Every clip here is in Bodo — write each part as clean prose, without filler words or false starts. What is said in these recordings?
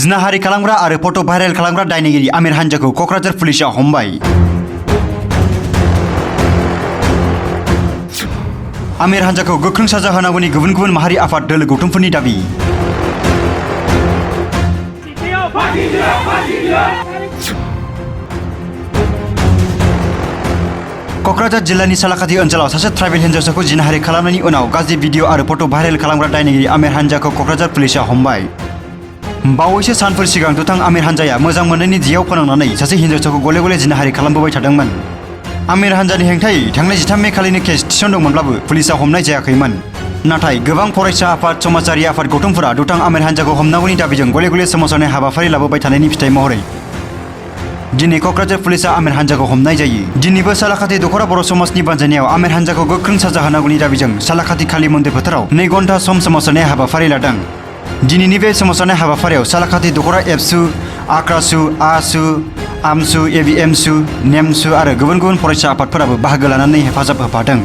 जिनाहारि खालामग्रा आरो फट' भाइरेल खालामग्रा दायनिगिरि आमिर हानजाखौ क'क्राझार पुलिसआ हमबाय। आमिर हानजाखौ गोख्रों साजा होनांगौनि गुबुन गुबुन माहारि आफाद दोलो गौथुमफोरनि दाबि। क'क्राझार जिल्लानि सालाकाथि ओनसोलाव सासे ट्राइबेल हिन्जावसाखौ जिनाहारि खालामनायनि उनाव गाज्रि भिडिअ' आरो फट' भाइरेल खालामग्रा दायनिगिरि आमिर हानजाखौ क'क्राझार पुलिसआ हमबाय। बावैसो सानफोर सिगां दुथां आमिर हानजाया मोजां मोननायनि जियाव फोनांनानै सासे हिन्जावसाखौ गले गले जिनाहारि खालामबोबाय थादोंमोन। आमिर हानजानि हेंथायै थांनाय 13 मे खालिनो केस थिसनदोंमोनब्लाबो पुलिसआ हमनाय जायाखैमोन। नाथाय गोबां फरायसा आफाद, समाजारि आफाद गौथुमफोरा दुथां आमिर हानजाखौ हमनांगौनि दाबिजों गले गले सोमावसारनाय हाबाफारि लाबोबाय थानायनि फिथाइ महरै दिनै क'क्राझार पुलिसआ आमिर हानजाखौ हमनाय जायो। दिनैबो सालाकाथि दख'रा बर' समाजनि बानजायनायाव आमिर हानजाखौ गोख्रों साजा होनांगौनि दाबिजों सालाकाथि कालि मन्दिर फोथाराव 2 घन्टा सम सोमावसारनाय हाबाफारि लादों। दिनैनि बे सोमावसारनाय हाबाफारियाव सालाकाथि दख'रा एबसु, आक्रासु, आसु, आमसु, एबिएमसु, नेमसु आरो गुबुन गुबुन फरायसा आफादफोराबो बाहागो लानानै हेफाजाब होफादों।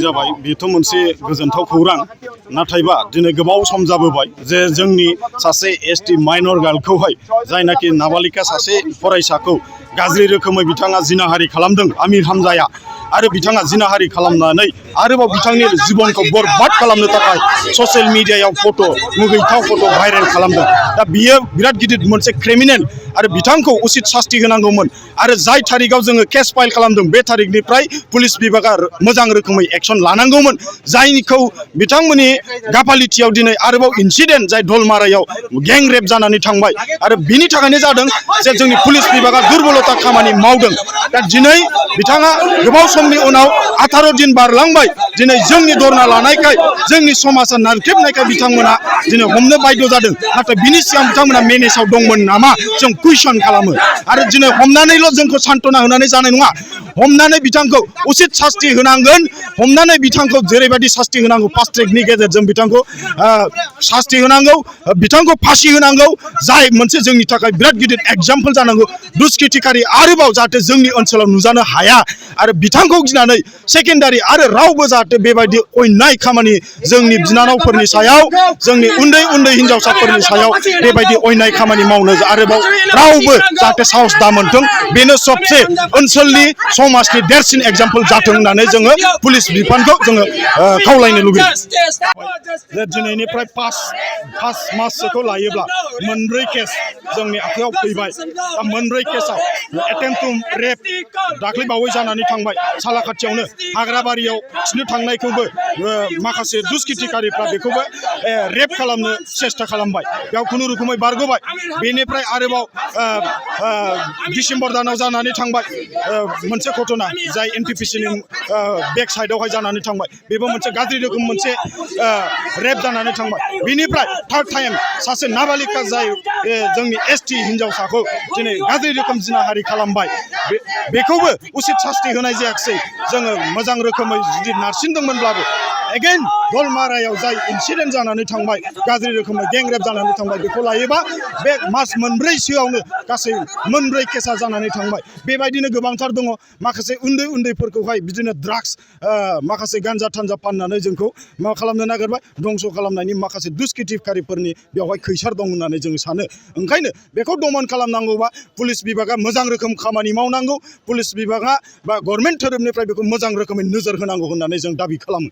जाबाय बेथ' मोनसे गोजोनथाव खौरां। नाथायबा दिनै गोबाव सम जाबोबाय जे जोंनि सासे एसटि माइनर गार्लखौहाय जायनाखि नाबालिका सासे फरायसाखौ गाज्रि रोखोमै बिथाङा जिनाहारि खालामदों आमिर हानजाया, आरो बिथाङा जिनाहारि खालामनानै आरोबाव बिथांनि जिबनखौ बरबाद खालामनो थाखाय ससियेल मिडियायाव मुगैथाव फट' भाइरेल खालामदों। दा बियो बिराद गिदिर मोनसे क्रिमिनेल आरो बिथांखौ उचित सास्ति होनांगौमोन। आरो जाय थारिखआव जोङो केस फाइल खालामदों बे थारिखनिफ्राय पुलिस बिभागा मोजां रोखोमै एक्सन लानांगौमोन। जायखौ बिथांमोननि गाफालिथियाव दिनै आरोबाव इन्सिडेन्ट जाय दलमारायाव गें रेप जानानै थांबाय आरो बिनि थाखायनो जादों जे जोंनि पुलिस बिभागा दुर्बलता खामानि मावदों। दा दिनै बिथाङा गोबाव समनि उनाव 18 दिन बारलांबाय। दिनै जोंनि धरना लानायखाय जोंनि समाजा नारख्रेबनायखाय बिथांमोना दिनै हमनो बाध्य जादों। नाथाय बिनि सिगां बिथांमोना मेनेजाव दंमोन नामा जों कुइसन खालामो। आरो दिनै हमनानैल' जोंखौ सान्त्वना होनानै जानाय नङा, हमनानै बिथांखौ उचित सास्ति होनांगोन। हमनानै बिथांखौ जेरैबायदि सास्ति होनांगौ फास्ट ट्रेकनि गेजेरजों बिथांखौ सास्ति होनांगौ, बिथांखौ फासि होनांगौ। जाय मोनसे जोंनि थाखाय बिराद गिदिर एग्जाम्पल जानांगौ। दुष्कृतिकारि आरोबाव जाहाथे जोंनि ओनसोलाव नुजानो हाया आरो बिथांखौ गिनानै सेकेन्डारि आरो रावबो जाहाथे बेबायदि अयनाय खामानि जोंनि बिनानावफोरनि सायाव, जोंनि उन्दै उन्दै हिन्जावसाफोरनि सायाव बेबायदि अयनाय खामानि मावनो आरोबाव रावबो जाहाथे साहस दा मोनथों। बेनो सबसे ओनसोलनि समाजनि देरसिन एग्जाम्पल जाथों होननानै जोङो पुलिस बिफानखौ जोङो खावलायनो लुबैयो। जे दिनैनिफ्राय 5 माससोखौ लायोब्ला 2 केस जोंनि आखायाव फैबाय। दा 2 केसाव एटेम्प्ट टु रेप दाख्लै बावै जानानै थांबाय। सालाकाथियावनो हाग्राबारियाव थिनो थांनायखौबो माखासे दुष्कृतिकारिफ्रा बेखौबो रेप खालामनो सेस्था खालामबाय। बेयाव खुनुरुखुमै बारग'बाय। बेनिफ्राय आरोबाव डिसेम्बर दानाव जानानै थांबाय मोनसे घटना जाय एनटिपिसिनि बेक साइडआवहाय जानानै थांबाय। बेबो मोनसे गाज्रि रोखोम मोनसे रेप जानानै थांबाय। बेनिफ्राय 3rd टाइम सासे नाबालिका जाय जोंनि एसटि हिन्जावसाखौ दिनै गाज्रि रोखोम जिनाहारि खालामबाय। बेखौबो उचित सास्ति होनाय जायाखिसै। जोङो मोजां रोखोमै जुदि नारसिनदोंमोनब्लाबो एगेइन दलमारायाव जाय इन्सिडेन्ट जानानै थांबाय, गाज्रि रोखोमै गें रेप जानानै थांबाय, बेखौ लायोबा बे मास 4सोआवनो गासै 2 केसा जानानै थांबाय। बेबायदिनो गोबांथार दङ। माखासे उन्दै उन्दैफोरखौहाय बिदिनो ड्राग्स माखासे गान्जा थान्जा फाननानै जोंखौ मा खालामनो नागिरबाय, दंस' खालामनायनि माखासे दुष्कृतिकारिफोरनि बेवहाय खैसार दं होननानै जों सानो। ओंखायनो बेखौ दमन खालामनांगौबा पुलिस बिभागा मोजां रोखोम खामानि मावनांगौ। पुलिस बिभागा बा गभर्नमेन्ट धोरोमनिफ्राय बेखौ मोजां रोखोमै नोजोर होनांगौ होननानै जों दाबि खालामो।